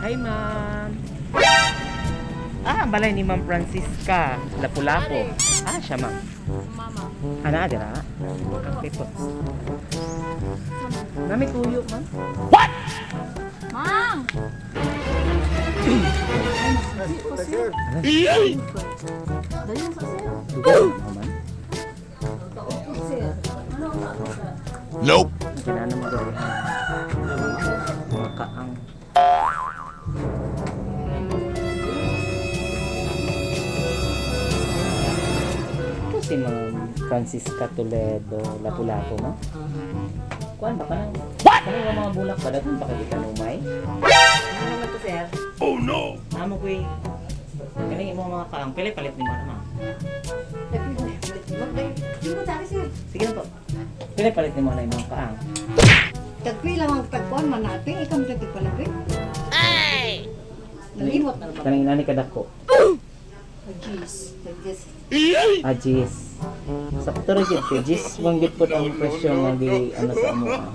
Hi, ma'am. Ah, balay ni Ma'am Francisca Lapu-Lapu. Ah, siya, ma'am. Mama. Ana, dira. Okay po. Nami tuyo, ma'am. Ma'am! Dugo, ma'am. Nope. Kinano mo gawin? Mga kaang. Ito si Ma'am Francisca Toledo Lapu-Lapu, ma'am. Kuan ba ka nang? What? Kano nga mga bulak ba? Daghan ba kayo kanumay? Ano naman to, sir? Oh no. Amo ko eh. Kani imo mga kaang. Pili palit ni mo na, ma'am. Sir. Sige na po. Pili palit ni mo na yung mga kaang. Tagpila mang tagkuan man natin, ikaw mo tagpalapit. Ay! Nalimot na ba? Kanang inani kadako. Jeez. Jeez. Ah, Gis. Sakto ra gyud kay Gis man gyud pud ang presyo nga gi ano sa amo. Ah.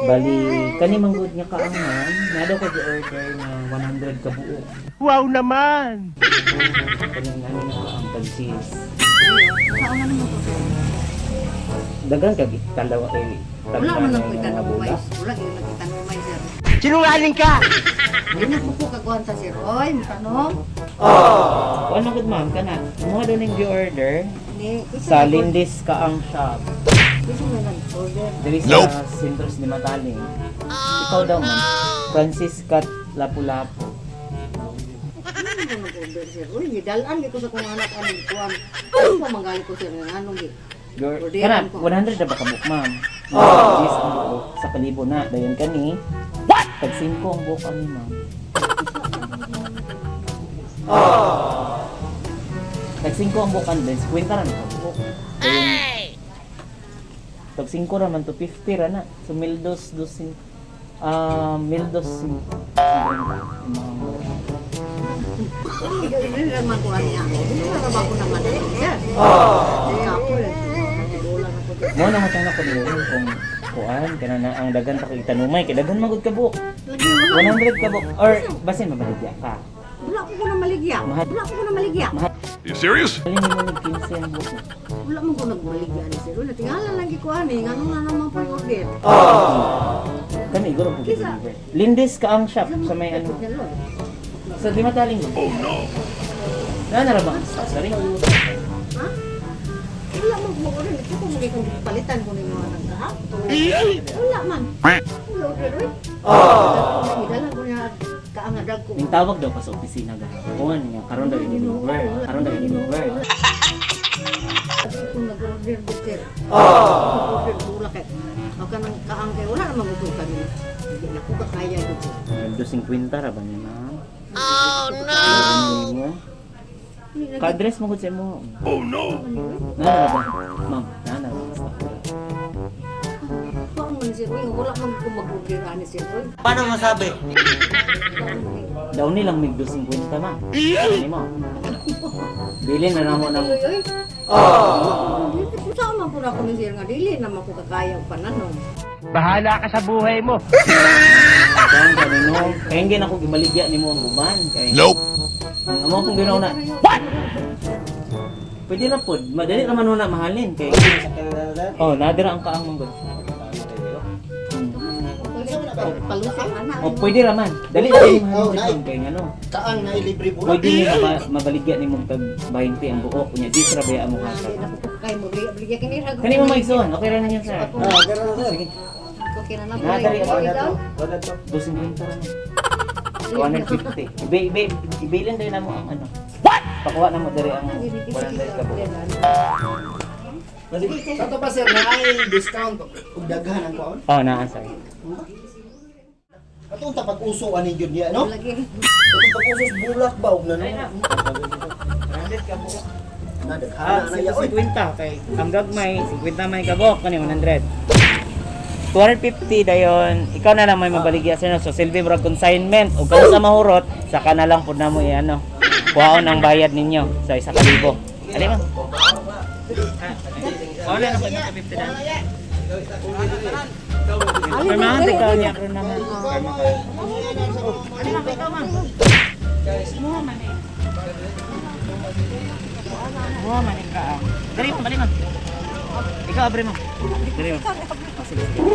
Bali kani man gud nga kaang ma'am, naa daw ko gi-order nga 100 ka buok. Wow naman. Kani nani nga kaang tag Gis. Saan na naman to, sir? Daghan ka gi talaw kay Wala man lang mga ko itanong bulak. Wala gyud nagtanong sir. Sinungaling ka. Wala na ko kakuan sa sir. Oy, matanong. Kuan man gud ma'am kana. Mo daw ning gi-order Ni sa Lindis Kaang Shop. Isa man nag-order. Diri sa Nope. Sentros de Mataling. Ikaw daw ma'am. Francisca Lapu-Lapu. Ano man nag-order sir? Uy, gidalan ko sa kong anak anong kuan. Ano pa manggali ko sir nga anong gi. Your, kana, 100 na ba kabuk, ma'am? Oh. Yes, ang buo. Sa kalibo na. Dayon kani. What? Tag 5 ang buok ani, ma'am. Oh. Tag 5 ang buok ani. Dayon 50 ra na kabuok. Dayon. Tag 5 ra man to 50 ra na. So mildos dos sin ah mildos sin Hindi naman ko ani ako. Hindi na ba ko naman sir? Oh. Mo na mo ko niyo kung kuan kana na ang daghan pa kay tanumay kay daghan magud ka buok. 100 ka buok or basin mabaligya ka. Wala ko na maligya. Wala ko na maligya. You serious? Alin mo nag 15 ang buok. Wala man ko nagmaligya ni sir. Wala tingala lang ko ani ngano na naman po yung order. Kami iguro po deliver. Lindis ka ang shop sa may ano. Sa di mataling. Oh no. Na na ra ba? Sorry. Ha? Wala man ko order. Ito ko magiging kung palitan ko ninyo ang nagkahapo. Wala man. Wala order oy. Oh. Gidala ko niya kaangadag ko. Ning tawag daw pa sa opisina gahapon nga karon daw i-deliver. Karon daw i-deliver. Kung nag-order ko sir. Oh. Order ko wala kay. Ako nang kaang kay wala naman ko kami. Hindi na ko kakaya dito. 250 ra ba niya, ma'am? Oh no. Ka-address mo gud sa imo. Oh no. Na na ra ba? Ma'am, na na ra ba? Kuan man sir, uy, wala man ko mag-order ani sir. Uy. Paano masabi? Daw ni lang mig 250 ma. Ano mo? Bilin na namo ng Uy, uy. Oh. Saan man po na ako ni sir nga dili naman ko kakaya og pananom. Bahala ka sa buhay mo. Kuan kanino. Kay hindi na ako gibaligya nimo ang guban kay. Nope. Ang amo kong ginawa na. What? Pwede na pod. Madali naman na mahalin kay. Oh, nadira ang kaang manggod. Palusot ana. Oh, pwede ra man. Dali na ni Oh, mahalin nay. jud kay ngano. Kaang na ilibre po. Pwede ni mabaligya nimo tag 20 ang buok unya di ra baya mo Dili hatag. na ko kakaya mo bigya kini ra. Kani mo maigsoon, okay ra na niya sir. Ah, ganun na sir. Sige. Okay na na. Nadari ako. Ikaw? Wala to. 250 ra na. 250. Ibe ibe ibilin dali na mo ang ano. What? Pakuha na mo diri ang 100 ka buok. Sa to pa sir, na ay discount ug daghan ang kuan. Oh, naa sir. Katong ta pag-uso ani gyud niya no? Lagi. Katong pag-uso sa bulak ba ug nano? 100 ka buok. Na Ah, daghan na ya oy. 50 kay ang gagmay 50 may kabok kani 100. 250 dayon ikaw na lang may mabaligya sir no? So silbi murag consignment ug kung sa mahurot saka na lang pud namo i-ano kuhaon ang bayad ninyo sa 1,000. Ali ma'am. Ah, wala na po 250 dan. Pirmahan ikaw niya karon na, ma'am. Ano lang ikaw, ma'am? Muha man eh. Muha man eh ka. Dali mo, dali mo. Ikaw abre mo. Dali mo. Oh, sige, sige.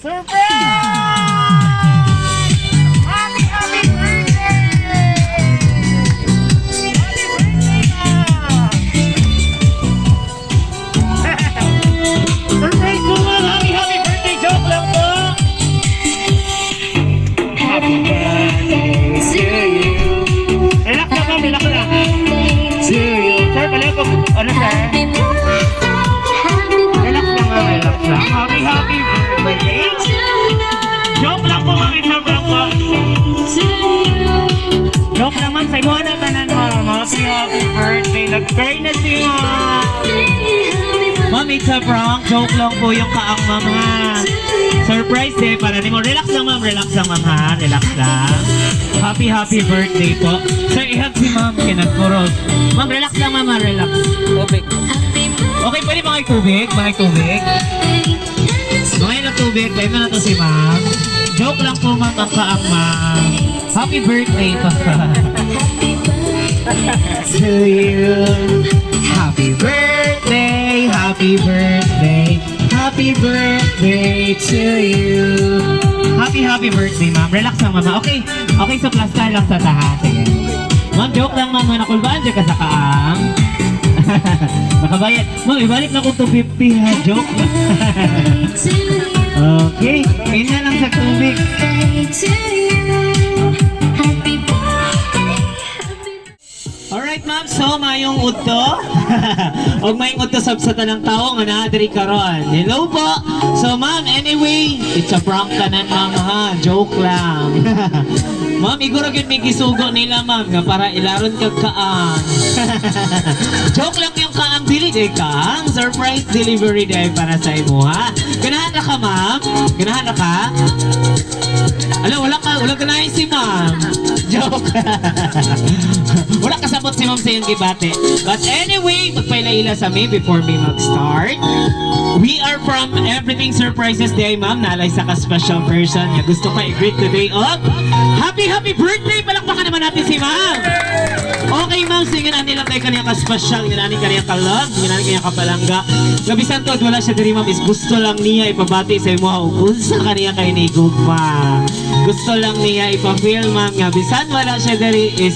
Surprise! Happy, happy birthday! Happy birthday, ma'am! Surprise po, ma'am! Happy, happy birthday! Joke lang po! Happy birthday to you. Relax lang, ma'am. Relax lang. To you. Sir, pala ko. Ano, sir? Relax lang, ma'am. Relax lang. Happy, happy birthday. Joke lang po, ma'am. It's a prank po. Joke lang, ma'am. Sa imo na tanan, ma'am. Happy, happy birthday. Nag-cry na si ma'am. Ma'am, it's a prank. Joke lang po yung kaang, ma'am, ha. Surprise eh. Para ni mo. Relax lang, ma'am. Relax lang, ma'am, ha. Relax lang. Happy, happy birthday po. Sir, ihag si ma'am. Kinagkuros. Ma'am, relax lang, ma'am, ha. Relax. Tubig. Okay, pwede mga tubig? Mga tubig? Mga ilang tubig, pwede na to si ma'am. Joke lang po, ma'am, ang kaang ma'am. Happy birthday po. To you. Happy birthday, happy birthday, happy birthday to you. Happy, happy birthday, ma'am. Relax lang, ma'am. Okay, okay, so plaster lang sa taha. Sige. Ma'am, joke lang, ma'am. Nakulbaan dyan ka sa kaang. Nakabayad. Ma'am, ibalik na ko 250 ha. Joke lang. Okay, yun na lang sa tubig. Alright, ma'am. So, mayong udto. Og mayong udto sab sa tanang tao nga naa diri karon. Hello po. So, ma'am, anyway, it's a prank kanan, ma'am, ha. Joke lang. Ma'am, iguro gyud may gisugo nila, ma'am, nga para ilaron kag kaang. Joke lang yung kaang dili day kaang. Surprise delivery day para sa imo, ha. Ganahan na ka, ma'am? Ganahan na ka? Ala, wala ka, wala ka na si ma'am. Joke. Wala kasabot si ma'am sa iyong gibate. But anyway, magpaila-ila sa me before me mag-start. We are from Everything Surprises Day, ma'am. Nalay sa ka special person nga gusto ka i-greet today. Oh, happy, happy birthday! Palakpakan naman natin si ma'am! Okay, ma'am. Sige na nila tayo kaniya ka-special, nga nani kaniya ka-love, nga nani kaniya ka-palangga. Gabisan to, wala siya diri, ma'am, is gusto lang niya ipabati sa imo ug unsa kaniya kay ni gugma. Gusto lang niya ipa-feel, ma'am, nga bisan wala siya diri is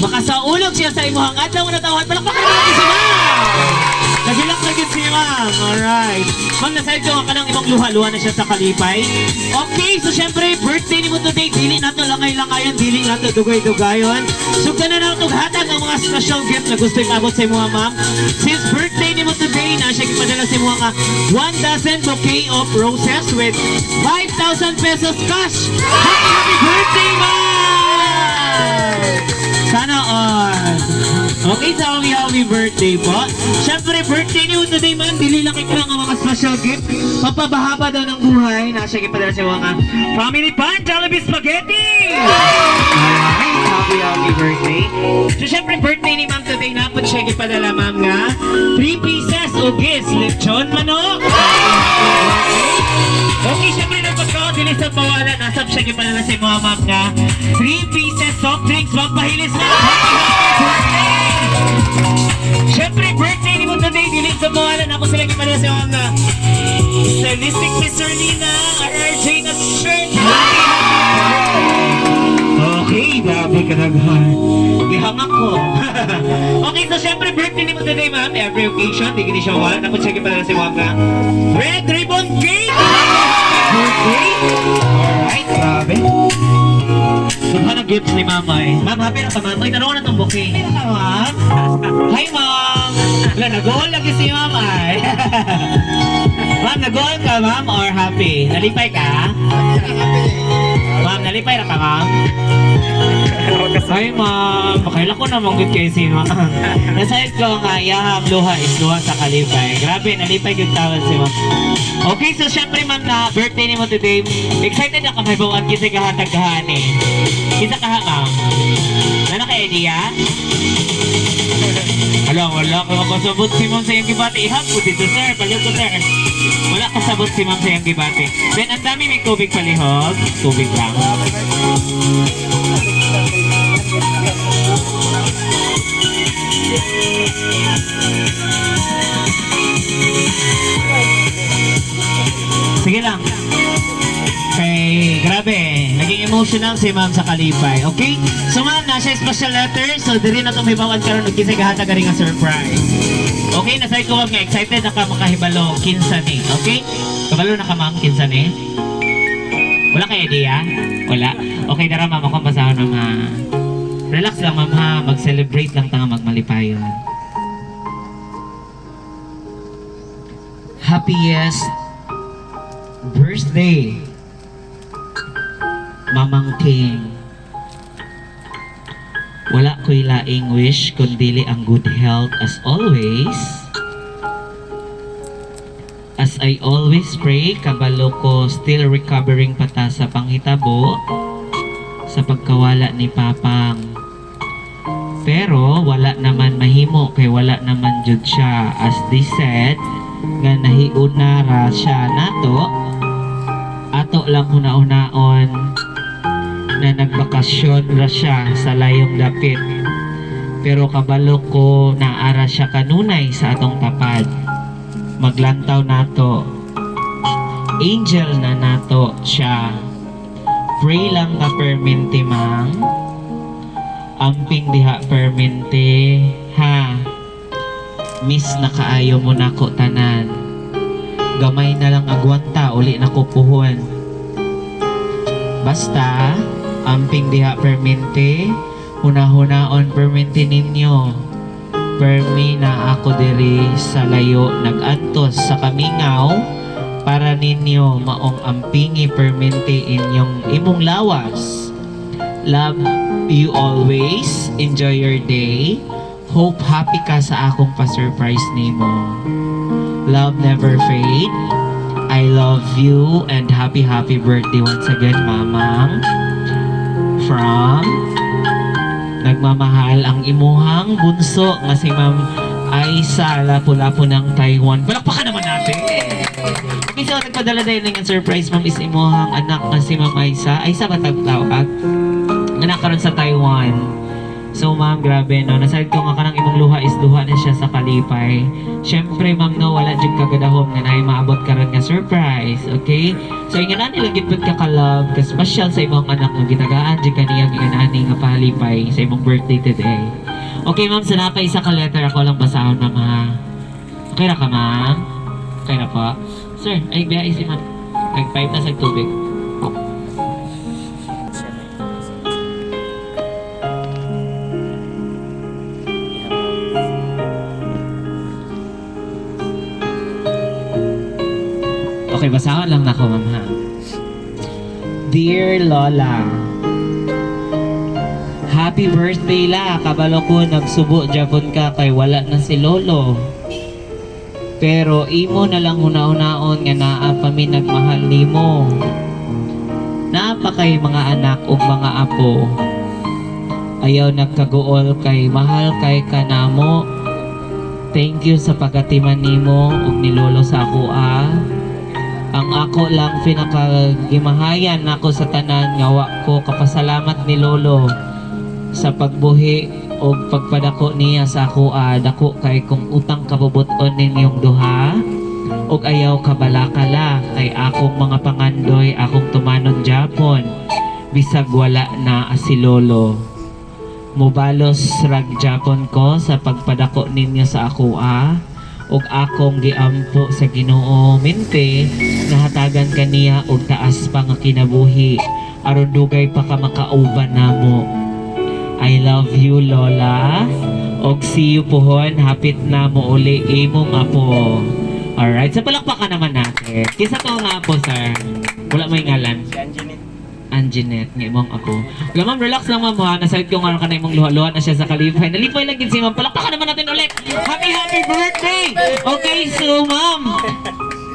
makasaulog siya sa imuhang adlaw nga natawhan. Palakpakan natin si ma'am! Nagilak na gyud si ma'am. Alright. Ma'am, nasayod ko ang kanang imong luha-luha na siya sa kalipay. Okay, so syempre, birthday ni mo today. Dili na to langay-langayon, dili na to dugay-dugayon. So, na na itong hatag ang mga special gift na gusto ipaabot sa imo, ma'am. Since birthday ni mo today, na siya ipadala sa imo nga 1 dozen bouquet of roses with 5,000 pesos cash. Happy, happy birthday, ma'am! Sana all. Okay, so happy, happy birthday po. Siyempre, birthday niyo today, ma'am. Dili lang ikaw ang mga special gift. Pampabahaba daw ng buhay. Nasa ipadala sa mga family pan, Jollibee Spaghetti! Alright. Happy, happy birthday. So, syempre, birthday ni ma'am today na po siya ipadala, ma'am, nga. 3 pieces o gis, lechon manok. Okay, syempre na pagkaon, dili sa pawala, nasab siya gipadala sa mga ma'am nga. 3 pieces soft drinks, ma'am, pahilis na. Happy, happy birthday! Syempre, birthday ni mo today, dili sa pawala, ako sila gipadala sa mga nga. Stylistic Mr. Nina, RRJ na shirt. Happy, happy birthday! Okay, grabe ka naghan. Gihangak ko. Okay, so syempre birthday ni mo today, ma'am. Every occasion, di gini siya wala. Naku, check pala si Wanga. Red ribbon cake! Happy birthday! Alright, grabe. Dughan ang gifts ni mama eh. Ma'am, happy na ka, ma'am. Ay, tanong ko na itong bouquet. Happy na ka, ma'am. Hi, ma'am! Wala, nag-goal lagi si ma'am ay. Ma'am, nag-goal ka, ma'am, or happy? Nalipay ka? Ma'am, nalipay na ka, ma'am? Hi, ma'am. Pakailan ko naman good kay si ma'am. Nasayad ko nga, yaham luha is luha sa kalipay. Grabe, nalipay yung tawad si ma'am. Okay, so syempre ma'am na birthday ni mo today. Excited na ka may bawat kasi kahatag kahani. Isa ka ha, ma'am? Nana kay idea? Ala, wala ka makasabot si ma'am sa iyong gibati. Ihap ko dito, sir. Palihog ko, sir. Wala kasabot si ma'am sa iyong gibati. Then, ang dami may tubig palihog. Tubig lang. Sige lang. Kay, grabe, naging emotional si ma'am sa kalipay. Okay? So ma'am, nasa special letter. So, diri na itong hibawad karon og kisay gahatag rin nga surprise. Okay, nasay ko ma'am nga excited na ka makahibalo kinsa ni. Okay? Kabalo na ka ma'am kinsa ni? Wala kay idea? Wala. Okay, dara ma'am, ako ang basahon ma'am ha. Relax lang ma'am ha, mag-celebrate lang ta nga magmalipayon. Happiest birthday, Mamang King. Wala ko'y laing wish kundili ang good health as always. As I always pray, kabalo ko still recovering pata sa panghitabo sa pagkawala ni Papang. Pero wala naman mahimo kay wala naman jud siya, as they said nga nahiuna ra siya nato, ato lang huna-hunaon na nagbakasyon ra siya sa layong dapit. Pero kabalo ko naara siya kanunay sa atong tapad. Maglantaw nato. Angel na nato siya. Pray lang ka perminti mang. Amping diha perminti ha. Miss na kaayo mo nako tanan. Gamay na lang agwanta uli na ko puhon. Basta, amping diha permente, huna-hunaon permente ninyo. Permi na ako diri sa layo nag-antos sa kamingaw para ninyo maong ampingi permente inyong imong lawas. Love you always. Enjoy your day. Hope happy ka sa akong pa-surprise nimo. Love never fade. I love you and happy happy birthday once again, Mamang. From nagmamahal ang imuhang bunso nga si Ma'am Aisa Lapu-Lapu ng Taiwan. Palakpakan naman natin! Okay, so nagpadala dahil ng surprise, ma'am, is imuhang anak nga si Ma'am Aisa. Aisa ba tagtawag? Nga nakaroon sa Taiwan. So ma'am, grabe no. Nasayod ko nga kanang imong luha is luha na siya sa kalipay. Syempre ma'am no, wala jud kagadahom nga naay maabot karon nga surprise, okay? So inganan nila gid pud ka ka-love, ka special sa imong anak nga gitagaan jud kaniya ingan nga pahalipay sa imong birthday today. Okay ma'am, sa napa isa ka letter ako lang basahon ma'am ha. Okay ra ka ma'am? Okay ra po? Sir, ay biya si ma'am. Nag-5 na sa tubig. Okay, basahon lang nako, ma'am ha. Dear Lola, happy birthday la. Kabalo ko nagsubo japon ka kay wala na si Lolo. Pero imo na lang huna-hunaon nga naa pa mi nagmahal nimo. Naa pa kay mga anak ug mga apo. Ayaw nagkaguol kay mahal kay kanamo. Thank you sa pagatiman nimo ug ni Lolo sa ako ah. Ang ako lang pinakagimahayan nako sa tanan nga wa ko kapasalamat ni Lolo sa pagbuhi o pagpadako niya sa ako ah, dako kay kung utang kabubut-on ninyong duha ug ayaw kabalakala kay akong mga pangandoy akong tumanon Japon bisag wala na si Lolo. Mobalos rag Japon ko sa pagpadako ninyo sa ako ah, ug akong giampo sa Ginoo mente nahatagan kaniya og taas pa nga kinabuhi aron dugay pa ka makauban namo. I love you, Lola. Og see you pohon, hapit na mo uli imong apo. Alright, sa palakpakan naman natin. Kisa to nga apo, sir? Wala may ngalan. Si Anjanette. Anjanette, nga imong apo. Wala, ma'am, relax lang, ma'am, ha. Nasayod ko nga ka na imong luha-luha na siya sa kalipay. Nalipay lang gid si ma'am. Palakpakan naman natin ulit. Happy, happy birthday! Okay, so ma'am,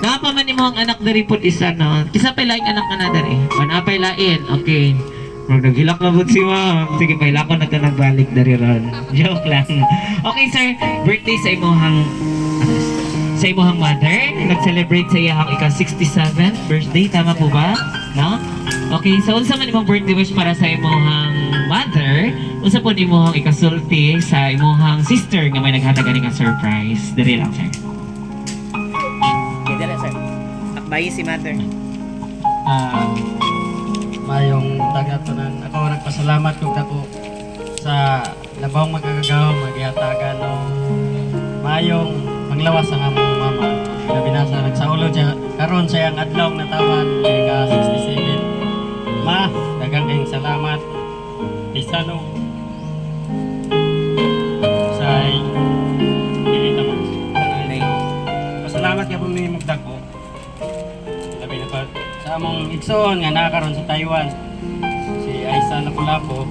napa man imo ang anak diri pud isa, no? Kisa pa laing anak ka na diri? Wala pa lain. Okay. Murag naghilak na pud si ma'am. Sige, pahilak ko na ito nagbalik diri ron. Joke lang. Okay, sir. Birthday sa imuhang mother. Nag-celebrate sa iyahang ika-67th birthday. Tama po ba? No? Okay, so unsa man imong birthday wish para sa imuhang mother? Unsa po imong ikasulti sa imuhang sister nga may naghatag ani nga surprise? Diri lang, sir. Okay, dala, sir. Akbayi si mother. Ah, mayong taga-tanan. Ako nagpasalamat kog dako sa labawng magagagawa maghihatagan og mayong manglawas ang among mama. Labi na sa nagsaulo siya karon sa iyang adlaw natawan kay ka 67. Ma, daghang kayong salamat. Bisan og sa dili ta mo. Pasalamat ka po ni magdako. Labi na pa sa among igsoon nga nakaroon sa Taiwan, si Aisa Lapu-Lapu.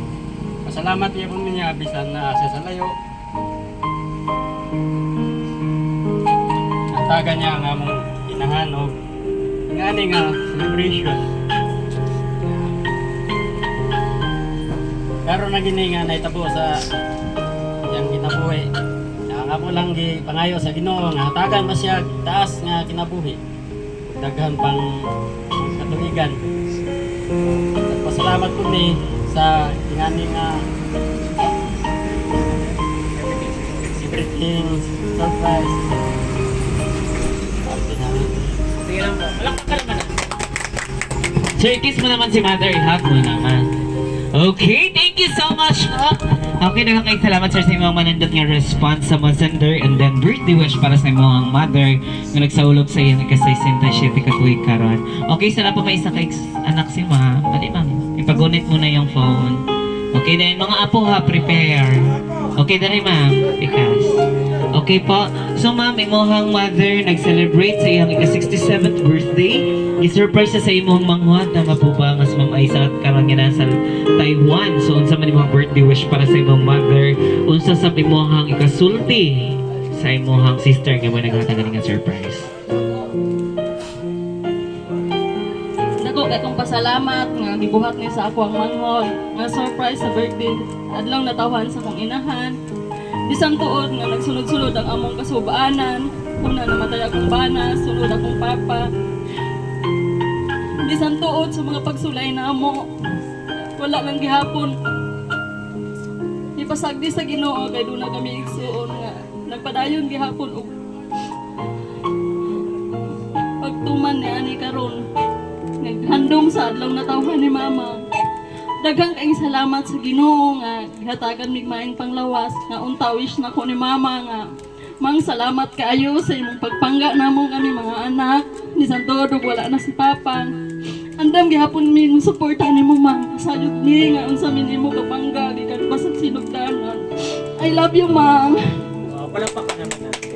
Pasalamat niya po niya bisan na siya sa layo. Natagan niya ang among inahan og ngani nga celebration. Karon na gini nga naitabo sa iyang kinabuhi. Ang ako lang gi pangayo sa Ginoo nga hatagan ba siya taas nga kinabuhi. Daghan pang katuigan. Pasalamat po ni sa ingani nga everything surprise. Sige lang po. Palakpakan naman natin. Sir, kiss mo naman si mother. I-hug mo naman. Okay, thank you so much po. Okay, daghang kay salamat, sir, sa imong manindot nga response sa mga sender and then birthday wish para sa imong mother nga nagsaulog sa iyang ika-67 ka tuig karon. Okay, sana po may isa kay anak si ma'am. Ali, ma'am, ipagunit mo na yung phone. Okay, then mga apo ha, prepare. Okay, dali, ma'am. Pikas. Okay po. So ma'am, imong mother nag-celebrate sa iyang ika-67th birthday. I-surprise siya sa imong manghod. Tama po ba nga si Ma'am Aisa at karon nga nasa Taiwan? So unsa man imong birthday wish para sa imong mother? Unsa sa imong ikasulti sa imong sister nga mo naghatag nga surprise? Dako kay kong pasalamat nga gibuhat niyo sa ako ang manghod nga surprise sa birthday adlaw natawhan sa akong inahan. Bisan tuod nga nagsunod-sunod ang among kasubaanan. Una namatay akong bana, sunod akong papa. Bisan tuod sa mga pagsulay na amo. Wala lang gihapon. Ipasagdi sa Ginoo kay duna kami igsuon nga nagpadayon gihapon og pagtuman ni ani karon. Naghandom sa adlaw natawhan ni Mama. Daghang kaing salamat sa Ginoo nga gihatagan mig maayong panglawas nga unta wish nako ni Mama nga Mang, salamat kaayo sa imong pagpangga namo kami mga anak. Bisan tuod ug wala na si Papa. Andam gihapon mi mong suporta nimo, Mang. Sayod mi nga unsa mi nimo kapangga gikan pa sa sinugdanan. I love you, Mang. Oh, palakpakan naman natin.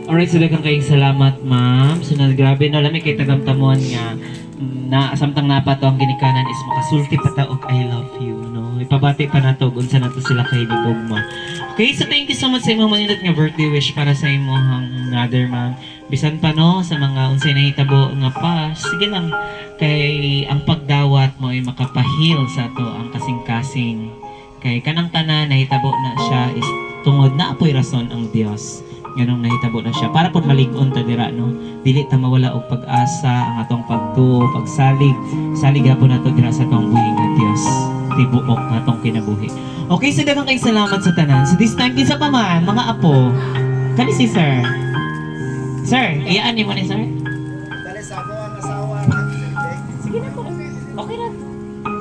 Alright, so daghang kayong salamat, ma'am. So, na, grabe no, lami kay tagamtamuan nga na samtang napato ang ginikanan is makasulti pa ta og "I love you," no. Ipabati pa nato ug unsa nato sila kahigugma. Okay, so thank you so much sa imong manindot nga birthday wish para sa imong mother, ma'am. Bisan pa no sa mga unsay nahitabo nga past, sige lang kay ang pagdawat mo ay makapahil sa ato ang kasing-kasing. Kay kanang tanan nahitabo na siya is tungod na apoy rason ang Dios nganong nahitabo na siya para pod malig-on ta dira, no? Dili ta mawala og pag-asa ang atong pagtuo, pagsalig, salig gapon nato dira sa atong buhi nga Dios tibuok nga atong kinabuhi. Okay, so daghang kay salamat sa tanan. So this time, kinsa pa man mga apo kani si sir? Sir, iyaan nimo ni sir. Dali sa ako ang asawa na. Sige na po, okay na.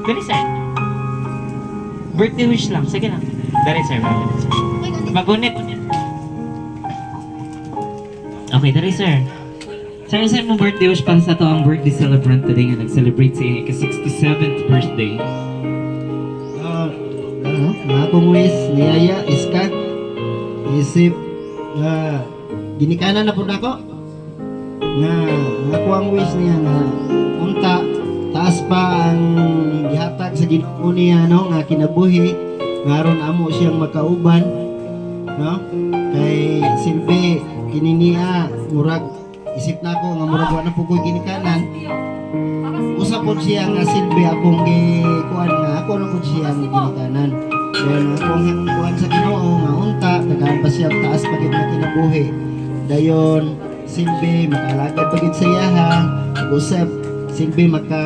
Dali, sir, birthday wish lang, sige lang. Dali, sir, dali, sir. Magunit. Okay, dali, sir. Sir, sir mo birthday wish para sa to ang birthday celebrant today nga nag-celebrate sa iyang ika-67th birthday. Ah, ano, nga akong wish niyaya iska isip nga ginikanan na pud nako nga ang ako ang wish niya nga unta taas pa ang gihatag sa Ginoo niya, no, nga kinabuhi nga aron amo siyang makauban, no, kay silbi kini niya murag isip nako nga murag wa na pud ko'y ginikanan. Usa pod siya nga silbi akong gikuan nga ako na pod siya ang ginikanan. Then akong kuan sa Ginoo nga unta tagaan pa siya taas pa gid nga kinabuhi. Dayon silbi makalagad pa gid sa iyaha ug usab silbi maka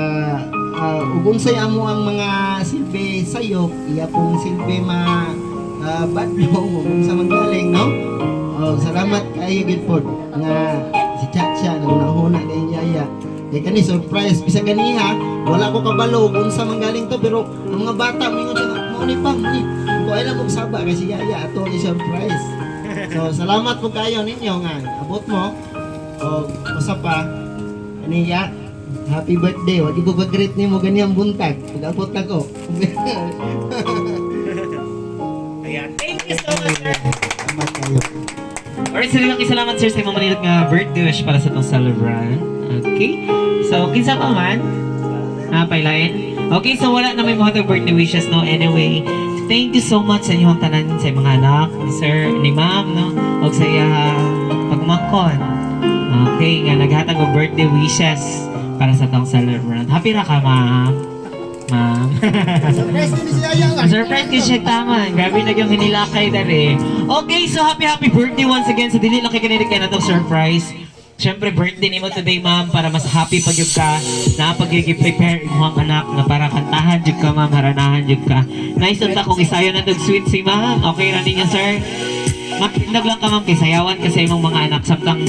ug unsay amo ang mga silbi sayop iya pong silbi ma badlong ug unsa man galing, no. Oh, salamat kaayo gid pod nga si Chacha nagunahuna kay Yaya. Kay kani surprise bisa ganiha, wala ko kabalo kung unsa man galing to, pero ang mga bata moingon siya nga, mo ni pang ni. Ko ay lang og saba kay si Yaya ato ni surprise. So salamat po kayo ninyo nga abot mo. O usa pa kaniya, happy birthday. Wa ko pag-greet nimo ganiyang buntag. Pag-abot nako. Ayan. Thank you so much, sir. Salamat kayo. Alright, so daghang salamat, sir, sa imong manindot nga birthday wish para sa atong celebrant. Okay? So, kinsa pa man? Ah, pailain? Okay, so wala na may mga birthday wishes, no? Anyway, thank you so much sa inyong tanan, sa mga anak, ni sir, ni ma'am, no? Og sa iyang pagmangkon. Okay, nga naghatag og birthday wishes para sa atong celebrant. Happy ra ka, ma'am? Ma'am. Surprise ni si Yaya nga. Surprise kay siya tama. Grabe na yung hinilakay dali. Okay, so happy happy birthday once again. Sa dili lang kay kanina kay natong surprise. Siyempre, birthday nimo today, ma'am, para mas happy pag yun ka, napagigi-prepare imong anak nga para kantahan jud ka, ma'am, haranahan jud ka. Nice unta kung isayo na tog sweet si ma'am. Okay ra ninyo, sir? Mapindog lang ka, ma'am, kay sayawan ka sa imong mga anak samtang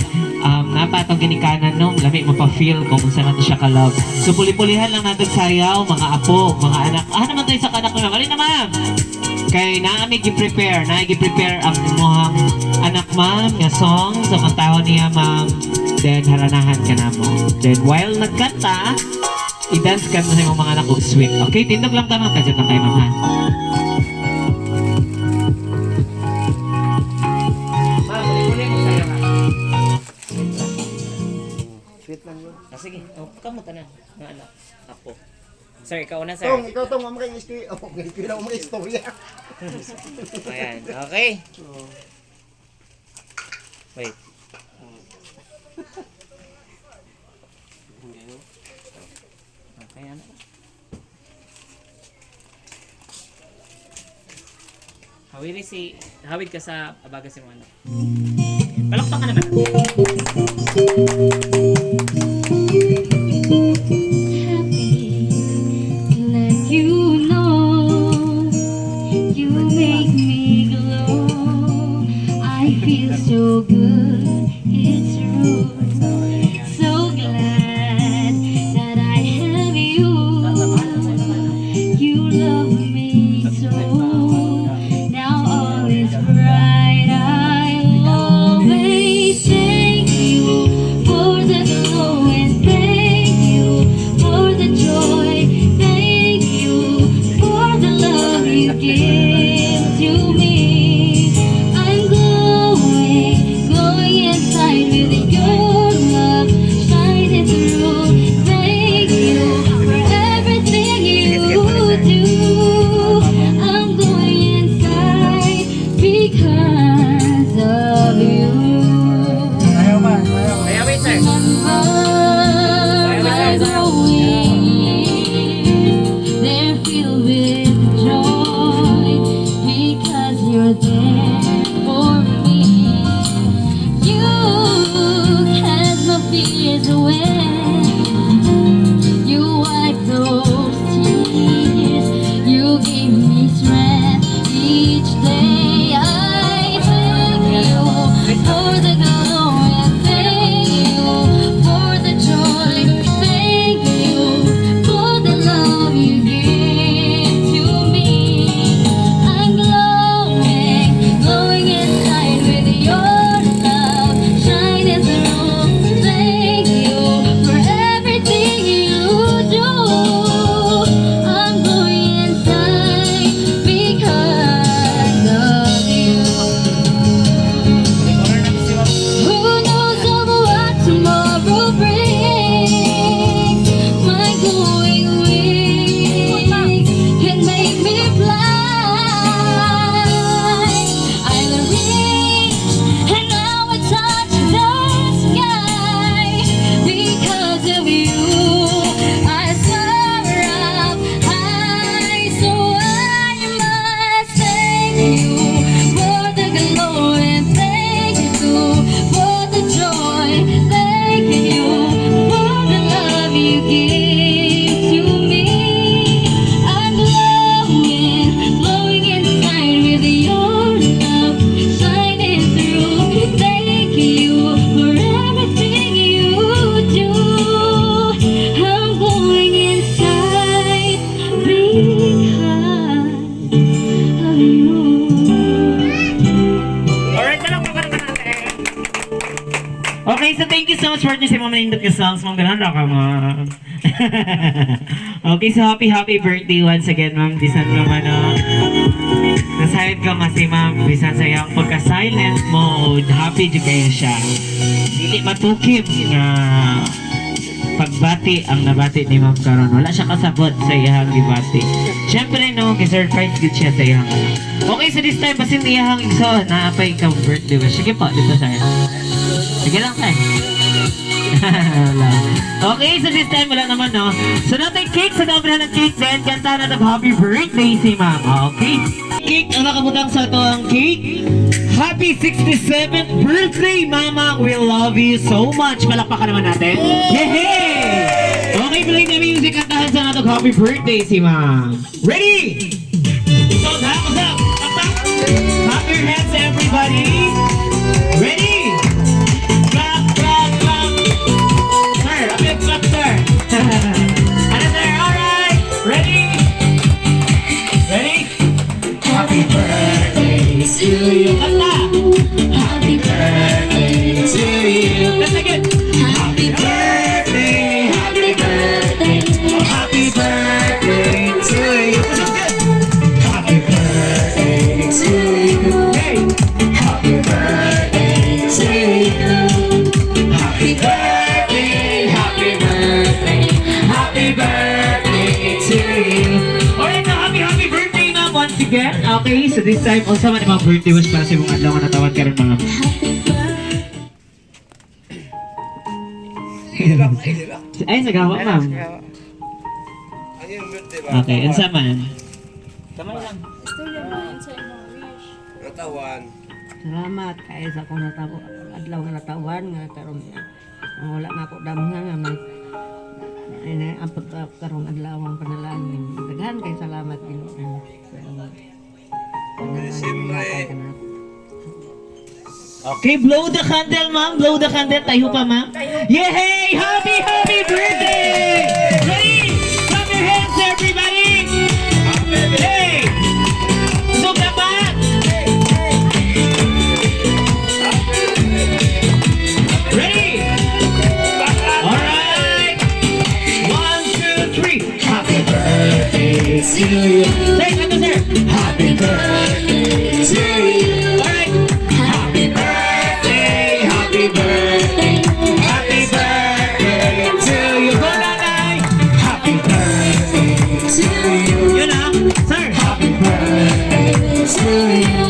napatong ginikanan no, lami mapa-feel kung unsa nato siya ka-love. So puli-pulihan lang nato sayaw, mga apo, mga anak. Ah, naman tayo sa kanak ma'am. Alin na, ma'am? Kay naa mi gi-prepare, naa gi-prepare ang imong anak, ma'am, nga song. So kantahon niya, ma'am. Then haranahan ka na mo. Then while nagkanta, i-dance ka mo sa imong mga anak og sweet. Okay, tindog lang ta, ma'am. Kadyot lang kayo, ma'am, ha. Ma'am, puli-puli mo sayaw, ha. Sweet lang yun. Ah, sige. Oh, kamo tanan mga anak. Apo. Sir, ikaw na, sir. Tong, ikaw tong, mamaya kayong istorya. Oh, okay, lang mga istorya. Ayan. Okay. Wait. Okay, ano? Hawiri si hawid ka sa abaga si mga anak. Palakpak ka naman. Happy to let you know you make me glow. I feel so good, it's true. So glad that I have you. You love me so. Now all is bright. I'll always say. wet. You wipe those tears. You give me strength each day. I thank you for the glow and thank you for the joy. Thank you for the love you give to me. I'm glowing, glowing inside with your love shining through. Thank you for everything you do. I'm glowing inside because of you. Who knows of what tomorrow brings? My glowing wings can make me fly. I'll reach and I will touch the sky because of you. I soar up high, so I must thank you for the glow and thank you for the joy. Thank you for the love you give to me. I'm glowing, glowing inside with your love shining through. Thank you for everything you do. I'm glowing inside because of you. Alright, palakpakan naman natin. Okay, so thank you so much partner sa mga manindot nga songs. Ma'am, ganahan ra ka, ma'am. Okay, so happy, happy birthday once again, ma'am. Bisan naman, no. Nasayod ka nga si ma'am. Bisan sa iyang pagka-silent mode. Happy jud kayo siya. Dili matukib nga pagbati ang nabati ni ma'am karon. Wala siya kasabot sa iyang gibati. Siyempre, no, gi-surprise gud siya sa iyang anak. Okay, so this time, basin iyang igsoon, naa pay ikaw birthday wish. Sige po, dito sa'yo. Sige lang, sir. Wala. Okay, so this time wala naman, no? So natin cake, sa dami ng cake, then kanta na ng happy birthday si ma'am. Okay. Cake, ang nakabutang sa ato ang cake. Happy 67th birthday, Mama! We love you so much. Palakpakan naman natin. Yay! Okay, play the music. Kantahan sa nato happy birthday si ma'am. Ready? So, hands up! Clap your hands, everybody. Ready? Clap, clap, clap. Sir, a big clap, sir. Ano, sir? Alright. Ready? Ready? Happy birthday to you. Kanta! Happy birthday to you. Let's again. Happy birthday, happy birthday, happy birthday to you. Happy birthday to you. Hey! Happy birthday to you. Happy birthday, happy birthday, happy birthday to you. Alright, now happy, happy birthday, ma'am, once again. Okay, so this time, unsa man imong birthday wish para sa imong adlaw nga natawag karon, ma'am? Happy birthday. Ay, sagawa, ma'am. Okay, unsa man? Kamay lang. Istorya mo yun sa imong wish. Salamat kay sa akong natawo adlaw nga natawan nga karon nga wala na ako damga nga may ina ang pagka karong adlaw ang panalangin. Daghan kay salamat, Ginoo. Panalangin. Okay, blow the candle, ma'am. Blow the candle. Tayo pa, ma'am. Yay! Happy, happy birthday! Ready? Clap your hands, everybody! Hey! So, dapat! Ready? Alright! One, two, three. Happy birthday to you. Sir, ano, sir? Happy birthday to you. Alright. Happy birthday, happy birthday, happy birthday to you. Go, nanay! Happy birthday to you. Yun ah. Sir. Happy birthday to you.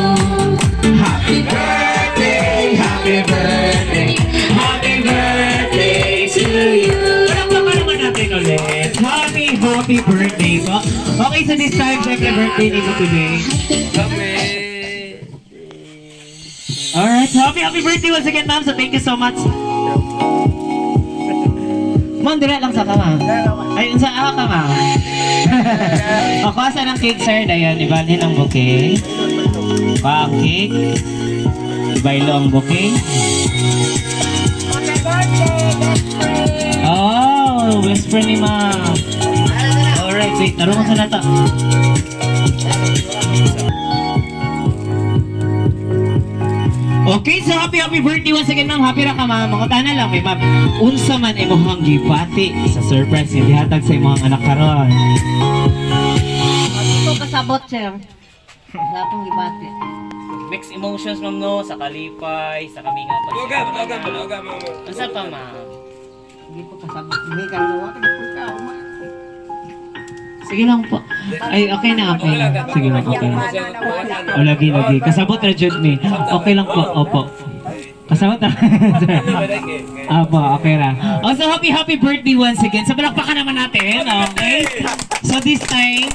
Happy birthday, happy birthday, happy birthday to you. Palakpakan naman natin ulit. Happy, happy birthday po. Okay, so this time, syempre birthday ni mo today. Alright, so happy, happy birthday once again, ma'am. So thank you so much. Ma'am, dira lang sa kama. Ay, unsa ah ka, ma'am? O, kuha sa ng cake, sir. Dayon, ibalhin ang bouquet. Kuha ang cake. Ibaylo ang bouquet. Oh, best friend ni ma'am. Alright, wait. Tarungan sa nata. Okay, so happy happy birthday once again, ma'am. Happy ra ka, ma'am. Mangutana lang, may ma'am. Unsa man imong gibati sa surprise nga gihatag sa imong anak karon? Hindi ko kasabot, sir. Sa akong gibati. Mixed emotions, ma'am, no? Sa kalipay, sa kamingaw pag. Unsa pa, ma'am? Hindi ko kasabot. Hindi ka luwa. Ka Sige lang po. Ay, okay na, okay na. Sige lang, okay na. O, lagi, lagi. Kasabot na jud ni. Okay lang po, opo. Kasabot na. Opo, okay ra. Oh, so happy, happy birthday once again. So, palakpakan naman natin, okay? So, this time,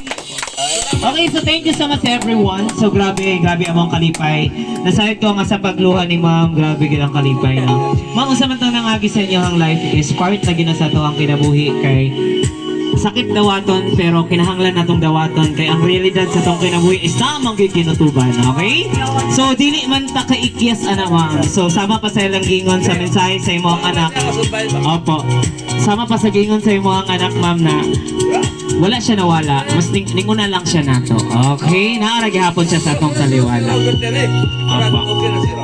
okay, so thank you so much, everyone. So grabe, grabe among kalipay. Nasayod ko nga sa pagluha ni ma'am, grabe gid ang kalipay, no. Ma'am, unsa man tong nangagi sa inyo ang life is part na gina sa ato ang kinabuhi kay sakit dawaton pero kinahanglan natong dawaton kay ang realidad sa tong kinabuhi is tamang gyud kinutuban, okay? So dili man ta kaikyas ana, ma'am. So sama pa sa ilang gingon sa mensahe sa imong anak. Opo. Sama pa sa gingon sa imong anak, ma'am, na wala siya nawala. Mas ninguna lang siya nato. Okay? Naa ra gihapon siya sa atong taliwala. Opo.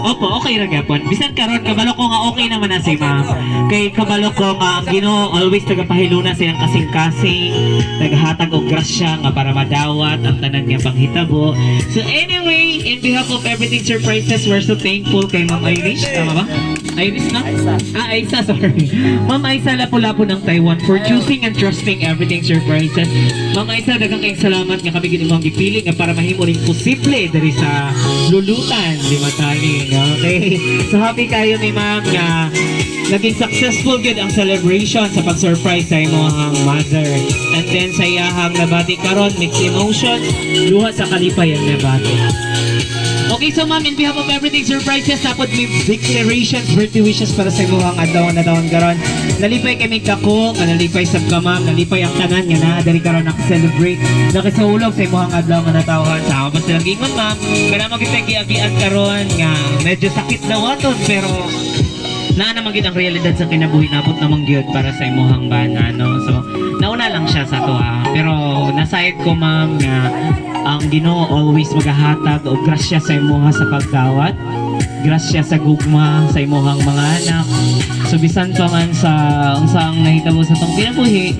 Opo, okay ra gyapon. Bisan karon kabalo ko nga okay naman na si ma'am. Kay kabalo ko nga ang Ginoo always tagapahiluna sa iyang kasing-kasing, naghatag og grasya nga para madawat ang tanan nga panghitabo. So anyway, in behalf of Everything Surprises, we're so thankful kay Ma'am Irish. Tama ba? Irish na? Ah, Aisa, sorry. Ma'am Aisa Lapu-Lapu ng Taiwan for choosing and trusting Everything Surprises. Ma'am Aisa, daghang kayong salamat nga kami gid imong gipili nga para mahimo ning posible diri sa Lulutan, di ba tani? Okay. So happy kayo ni ma'am nga naging successful gyud ang celebration sa pag-surprise sa imong mother. And then sa iyahang nabati karon, mixed emotions, luha sa kalipay ang nabati. Okay, so ma'am, in behalf of Everything Surprises, dapat may declarations, birthday wishes para sa imong adlaw na taon karon. Nalipay kami kako, nga nalipay sab ka, ma'am, nalipay ang tanan nga naa diri karon naka-celebrate, nakisahulog sa imong adlaw nga natawhan. Sa ako silang gingon, ma'am, kana mo kita giagian karon nga medyo sakit dawaton pero naa naman gyud ang realidad sa kinabuhi, nabot namang gyud para sa imuhang bana, no? So nauna lang siya sa ato. Pero nasayod ko, ma'am, nga ang Ginoo always magahatag og grasya sa imuha sa pagdawat, grasya sa gugma sa imuhang mga anak. So bisan pa man sa unsang nahitabo sa tong kinabuhi,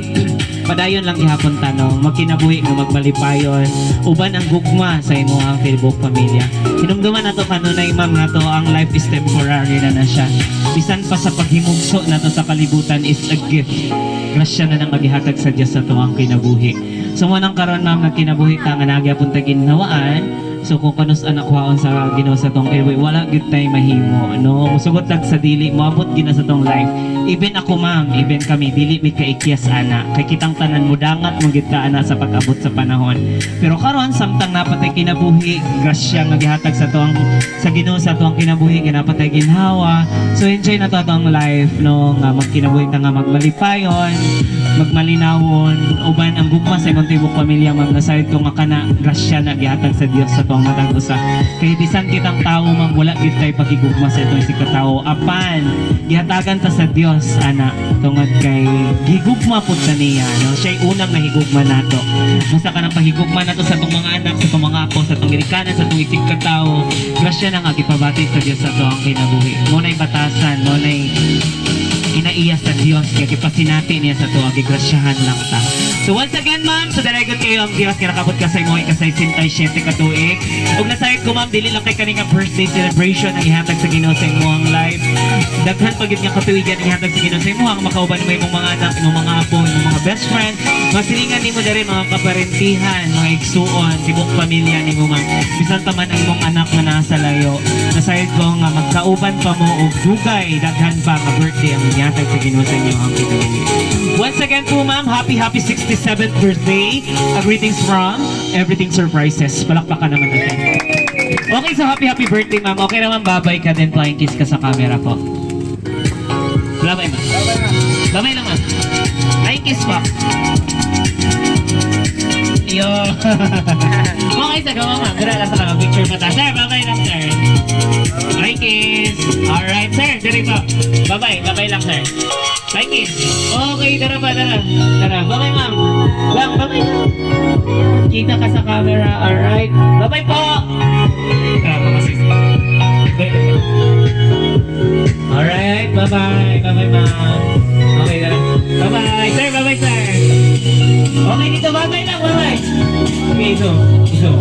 padayon lang gihapon tanong magkinabuhi nga magmalipayon uban ang gugma sa imuhang tibuok pamilya. Hinumduman nato kanunay, ma'am, nato ang life is temporary na na siya. Bisan pa sa paghimugso nato sa kalibutan is a gift, grasya na nang agihatag sa Dios sa tuwang kinabuhi. So mo nang karon, ma'am, nagkinabuhi ta nga nagyapon ta ginawaan. So kung kanus anak kwaon sa Ginoo sa tong kinabuhi, wala gyud tay mahimo, no? Musugot lang sa dili moabot gyud na sa tong life. Even ako, ma'am, even kami dili mi kaikyas ana kay kitang tanan mo dangat mo gyud ta ana sa pag-abot sa panahon. Pero karon samtang napatay kinabuhi, grasya nga gihatag sa tuang sa Ginoo sa tuang kinabuhi nga napatay ginhawa. So enjoy na to atong life, no, nga magkinabuhi ta nga magmalipayon, magmalinawon uban ang gugma sa imong tibuok pamilya, ma'am. Nasayod ko nga kana grasya na gihatag sa Dios sa tuang matag usa. Kay bisan kitang tawo, ma'am, wala gyud tay pakigugma sa itong si katawo, apan gihatagan ta sa Dios ana tungod kay gigugma pud ta niya, no? Siya'y unang nahigugma nato. Basta kanang pahigugma nato sa atong mga anak, sa atong mga apo, sa atong ginikanan, sa atong isig katawo, grasya na nga gipabati sa Dios sa atoang kinabuhi. Mo na'y batasan, mo na'y kinaiya sa Dios nga gipasinati niya sa tuwa, gigrasyahan lang ta. So once again, ma'am, so dalagon kayo ang Dios nga nakabot ka sa imong ikasay 67 ka tuig. Ug nasayod ko, ma'am, dili lang kay kani nga birthday celebration ang ihatag sa Ginoo sa imong life. Daghan pa gyud nga katuigan ang ihatag sa Ginoo sa imong makauban mo imong mga anak, imong mga apo, imong mga best friend. Masilingan nimo diri mga kaparentihan, mga igsuon, tibok pamilya nimo, ma'am. Bisan pa man ang imong anak nga nasa layo. Nasayod ko nga magkauban pa mo og dugay daghan pa nga birthday ang ihatag sa Ginoo sa inyo ang kinabuhi. Once again po, ma'am, happy happy 67th birthday. A greetings from Everything Surprises. Palakpakan naman natin. Okay, so happy happy birthday, ma'am. Okay naman, babay ka din, flying kiss ka sa camera po. Bye-bye, ma'am. Bye-bye lang, ma'am. Ay, kiss po. Yo. Okay, sa gawa, ma'am. Dira lang sa ka picture pa ta. Sir, bye-bye lang, sir. Bye, kiss. Alright, sir. Diri po. Bye-bye. Bye-bye lang, sir. Bye, kiss. Okay, tara pa, tara. Tara. Bye-bye, ma'am. Lang, bye-bye lang. Kita ka sa camera. Alright. Bye-bye po. Tara, mga sis. Bye. Alright, bye-bye. Bye-bye, ma'am. Okay, tara. Bye-bye. Sir, bye-bye, sir. Okay, dito. Bye-bye lang, bye-bye. Okay, ito. Ito.